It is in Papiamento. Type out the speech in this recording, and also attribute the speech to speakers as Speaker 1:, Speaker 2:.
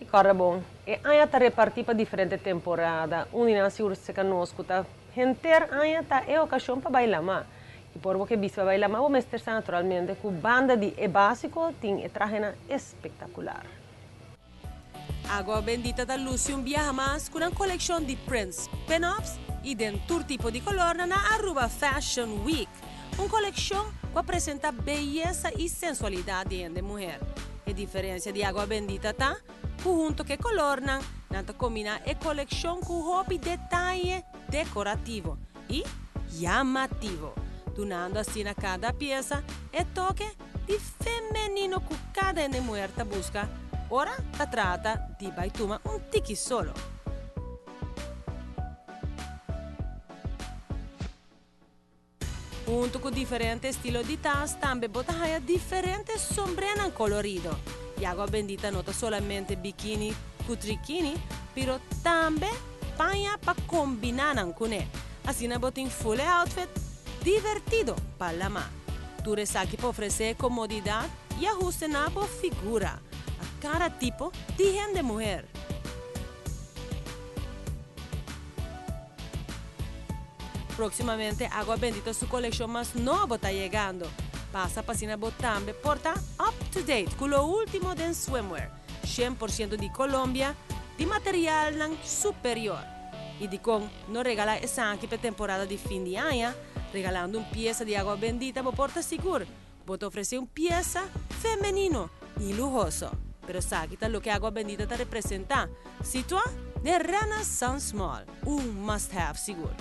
Speaker 1: I kòrda bon, e aña ta repartí pa diferente temporada. Un di nan sigur serka nos ku ta henter aña ta e okashon pa bai lamá. I por bo ke bisti pa bai lamá bo mester sa naturalmente ku banda di e básiko tin e trahenan espektakular.
Speaker 2: Agua Bendita ta luci un biaha mas cu nan coleccion di prints, pin-ups y den tur tipo di colornan na Aruba Fashion Week. Un coleccion cu a presenta beyesa y sensualidad di hende muher. E diferencia di Agua Bendita ta cu hunto cu e colornan, nan ta combina e coleccion cu hopi detaye decorativo y yamativo, dunando asina cada pieza e toke di femenino ku kada hende muher ta buska ora ta trata di bai tuma un tiki solo. Huntu ku diferente estilo di tas tambe bo ta haña diferente sombrenan kolorido. I Agua Bendita no ta solamente bikini ku trikini, pero tambe paña pa kombiná nan kuné. Asina bo tin full e outfit divertido pa lama. Tur esaki pa ofresé komodidat i ahuste na bo figura pa kada tipo di hende muher. Próksimamente Agua Bendita su kolekshon mas nobo ta yegando. Pasa pa asina bo tambe por ta up to date ku lo último den swimwear, 100% di Colombia, di materialnan superior. I dikon no regalá esaki p'e temporada di fin di aña? Regalando un piesa di Agua Bendita bo por ta sigur ku bo ta ofresé un piesa femenino i luhoso. Pero esaki ta loke Agua Bendita ta representá, situá den Renaissance Mall, un must have sigur.